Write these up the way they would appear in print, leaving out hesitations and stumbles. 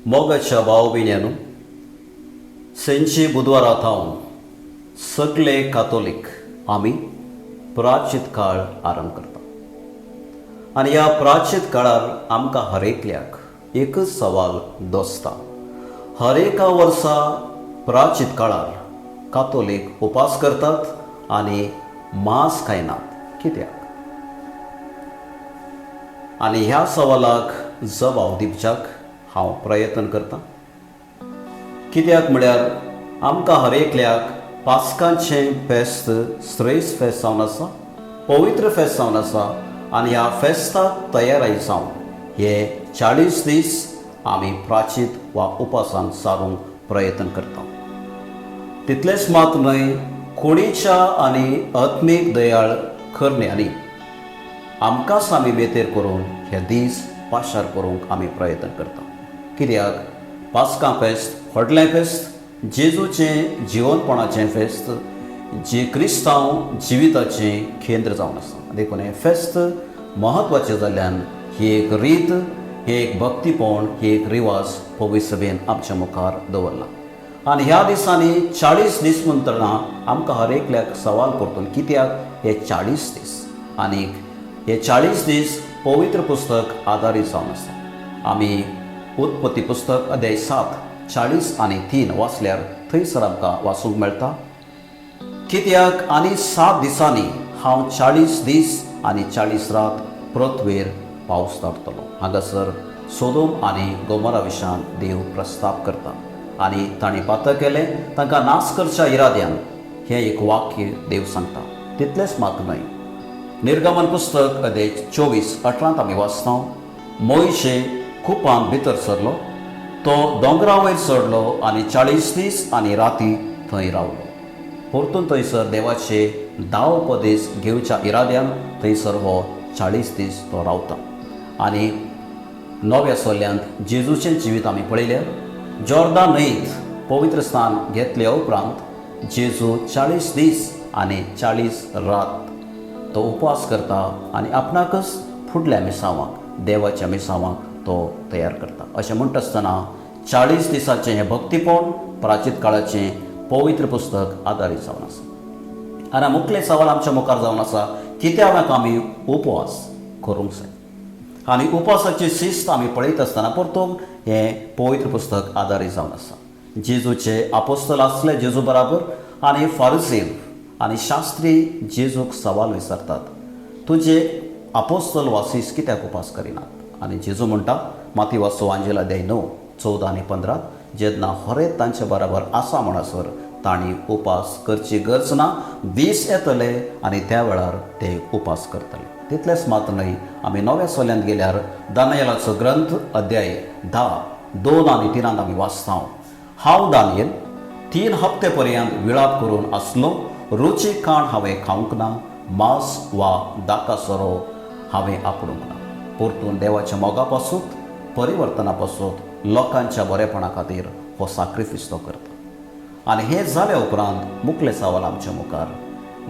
मोगाच्या भाव भयण्यानो, सेंची बुधवारा थावन सगळे कातोलीक आमी प्राचीत काळ आरंभ करता आनी ह्या प्राचीत काळार आमकां हरेकल्याक एकच सवाल दोसता. हर एका वर्सा प्राचीत काळार कातोलीक उपास करतात आनी मांस खायनात, कित्याक? आनी ह्या सवालाक जबाब दिवच्याक हांव प्रयत्न करतां. कित्याक म्हळ्यार आमकां हर एकल्याक पास्कांचें फेस्त श्रेश्ठ फेस्त जावन आसा, पवित्र फेस्त जावन आसा आनी ह्या फेस्ताक तयाराय जावन हे 40 दीस आमी प्राचीत वा उपासान सारूंक प्रयत्न करता. तितलेंच मात न्हय, कुडीच्या आनी आत्मीक दयाळ करण्यांनी आमकांच आमी मेतेर करून हे दीस पाशार करूंक आमी प्रयत्न करता. कित्याक पास्कां फेस्त व्हडलें फेस्त, जेजूचें जिवनपणाचें फेस्त, जे क्रिस्तांव जिविताचें केंद्र जावन आसा. देखून हें फेस्त म्हत्वाचें जाल्ल्यान ही एक रीत, ही एक भक्तीपण, ही एक रिवाज पवित्र सभेन आमच्या मुखार दवरला. आनी ह्या दिसांनी 40 दीस म्हणटना आमकां हर एकल्याक सवाल परतून, कित्याक हे 40 दीस? आनीक हे 40 दीस पवित्र पुस्तक आदारीत जावन आसा. आमी उत्पत्ती पुस्तक अध्याय 7 40 आनी 3 वाचल्यार थंयसर आमकां वाचूंक मेळटा, कित्याक आनी 7 दिसांनी हांव 40 दीस आनी 40 रात पृथ्वेर पावस धाडटलो. हांगासर सोदोम आनी गोमोरा विशान देव प्रस्ताप करता आनी तांणी पातक केलें, तांकां नाश करच्या इराद्यान हें एक वाक्य देव सांगता. तितलेंच मात न्हय, निर्गमन पुस्तक अध्याय 24 18 आमी वाचता, मोयशे कुपान भितर सरलो, तो दोंगरा वयर चडलो आनी 40 दीस आनी राती थंय रावलो. परतून थंयसर देवाचे 10 उपदेश घेवच्या इराद्यान थंयसर हो 40 दीस तो रावता. आनी नव्या सोल्यांत जेजूचें जिवीत आमी पळयल्यार जॉर्दान न्हंयत पवित्र स्थान घेतल्या उपरांत जेजू 40 दीस आनी 40 रात तो उपवास करता आनी आपणाकच फुडल्या मिसांवाक, देवाच्या मिसांवाक तो तयार करता. अशें म्हणटा आसतना 40 दिसाचें हें भक्तीपण प्राचीत काळाचें पवित्र पुस्तक आदारीत जावन आसा. आनी मुखलें सवाल आमच्या मुखार जावन आसा, कित्याक आमी उपवास करूंक जाय? आनी उपवासाची शिस्त आमी पळयत आसतना परतून हें पवित्र पुस्तक आदारीत जावन आसा. जेजूचे आपोस्तल आसले जेजू बराबर आनी फारुसीव आनी शास्त्री जेजूक सवाल विचारतात, तुजे आपोस्तल वासीस कित्याक उपास करिनात? आनी जेजू म्हणटा, माती वाचो आंजेल अध्याय 9 14 आनी 15, जेन्ना हरेत तांचे बराबर आसा म्हणसर तांणी उपास करची गरज ना, दीस येतले आनी त्या वेळार ते उपास करतले. तितलेंच मात न्हय, आमी नव्या सोल्यांत गेल्यार दानियलाचो ग्रंथ अध्याय 10 2 आनी 3 आमी वाचता, हांव दानियल 3 हप्ते पर्यंत विळाप करून आसलो, रुचीक खाण हांवें खावंक ना, मांस वा दाका सोरो हांवें आपडूंक ना. परतून देवाच्या मोगा पासून, परिवर्तना पासून, लोकांच्या बरेपणा खातीर हो साक्रिफीस तो करता. आनी हें जाल्या उपरांत मुखलें सवाल आमच्या मुखार,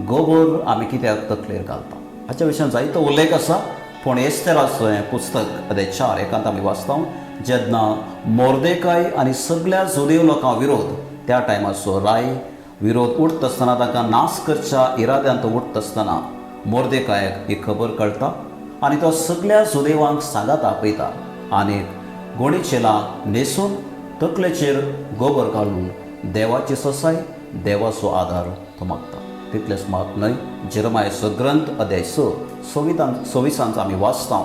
गोबर आमी कित्याक तकलेर घालता? हाच्या विशयान जायतो उल्लेख आसा, पूण एस्तेराचो हें पुस्तक अध्याय 4 1 आमी वाचता, जेन्ना मोर्देकाय आनी सगळ्या जुदेव लोकां विरोध त्या टायमाचो राय विरोध उठता आसतना, तांकां नाश करच्या इराद्यान तो उठता आसतना मोर्देकायक ही खबर कळटा आनी तो सगळ्या जुदेवांक सांगात आपयता आनी गोणीचेला न्हेसून तकलेचेर गोबर घालून देवाची ससाय, देवाचो आदार तो मागता. तितलेंच मात न्हय, जेरमायाचो ग्रंथ अध्याय 6 26 आमी वाचता,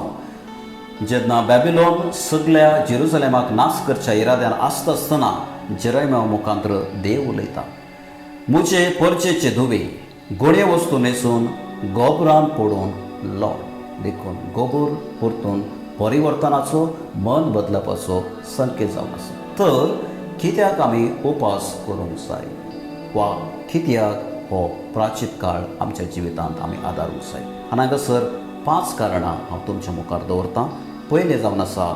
जेन्ना बॅबिलोन सगळ्या जेरुजलेमाक नाश करच्या इराद्यान आसता आसतना जेरमाया मुखांत्र देव उलयता, म्हजे परचेचे धुवे गोडे वस्तू न्हेसून गोबरान पडून लोळ. देखून गोबर परतून परिवर्तनाचो, मन बदलपाचो संकेत जावन आसा. तर कित्याक आमी उपास करूंक जाय वा कित्याक हो प्राचीत काळ आमच्या जिवितांत आमी आदारूंक जाय? आनी हांगासर 5 कारणां हांव तुमच्या मुखार दवरतां. पयलें जावन आसा,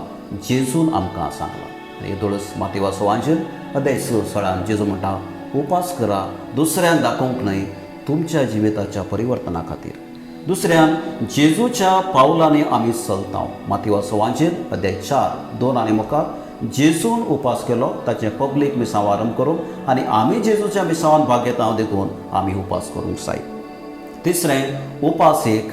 जेजून आमकां सांगलां, येदोळच मातेवाचो वांजेल अध्याय 6 16 जेजू म्हणटा, उपास करा दुसऱ्यान दाखोवंक न्हय, तुमच्या जिविताच्या परिवर्तना खातीर. दुसऱ्यान जेजूच्या पावलांनी आमी चलता. मातेवाचो वांजेल अध्याय 4 2 आनी मुखार जेजून उपास केलो ताचें पब्लीक मिसांव आरंभ करूंक आनी आमी जेजूच्या मिसांवान भाग घेता देखून आमी उपास करूंक जाय. तिसरें, उपास एक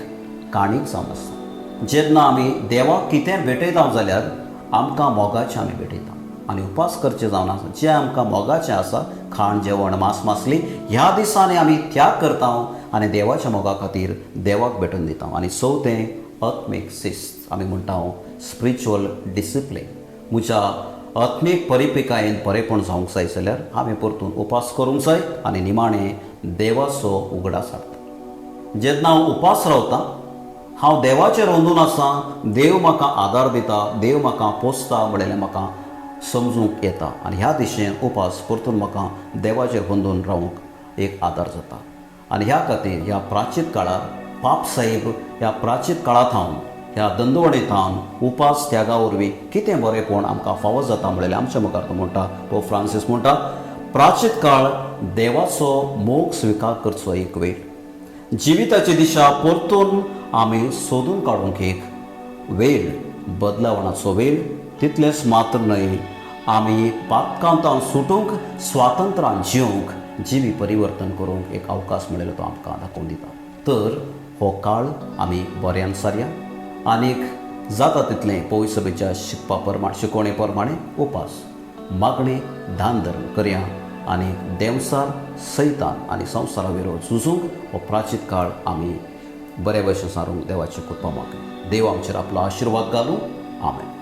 काणीक जावन आसता. जेन्ना आमी देवाक कितें भेटयता जाल्यार आमकां मोगाचें आमी भेटयता आनी उपास करचें जावन आसा जें आमकां मोगाचें आसा, खाण जेवण मांस मासली ह्या दिसांनी आमी त्याग करता आनी देवाच्या मोगा खातीर देवाक भेटून दिता. आनी चवथें, आत्मीक शिस्त, आमी म्हणटा स्पिरिच्युअल डिसिप्लीन. म्हज्या आत्मीक परिपिकायेन बरेपण जावंक जाय जाल्यार हांवें परतून उपास करूंक जाय आनी निमाणें देवाचो उगडास हाडटा. जेन्ना हांव उपास रावता हांव देवाचेर अंदून आसा, देव म्हाका आदार दिता, देव म्हाका पोसता म्हणलें म्हाका समजूंक येता आनी ह्या दिशेन उपास परतून म्हाका देवाचेर अंदून रावंक एक आदार जाता. आनी ह्या खातीर ह्या प्राचीन काळार पाप साहेब ह्या प्राचीन काळा थावन ह्या दंदवणे थावन उपास त्यागा वरवीं कितें बरेंपण आमकां फावो जाता म्हणलें आमच्या मुखार तो म्हणटा. पोप फ्रांसीस म्हणटा, प्राचीन काळ देवाचो मोग स्विकार करचो एक वेळ, जिविताची दिशा परतून आमी सोदून काडूंक एक वेळ, बदलावणाचो वेळ. तितलेंच मात्र न्हय, आमी पातकांतान सुटूंक, स्वातंत्र्यान जिवंक, जिवी परिवर्तन करूंक एक अवकाश मेळिल्लो तो आमकां दाखोवन दिता. तर हो काळ आमी बऱ्यान सारया आनीक जाता तितलें पवित्र सभेच्या शिकपा प्रमाण, शिकवणे प्रमाणे उपास, मागणी, दान धर्म करया आनी देंवसार, सैतान आनी संवसारा विरोध झुजूंक हो प्राचीन काळ आमी बरे भशेन सारूंक देवाची कृपा मागया. देव आमचेर आपलो आशिर्वाद घालूं. आमेन.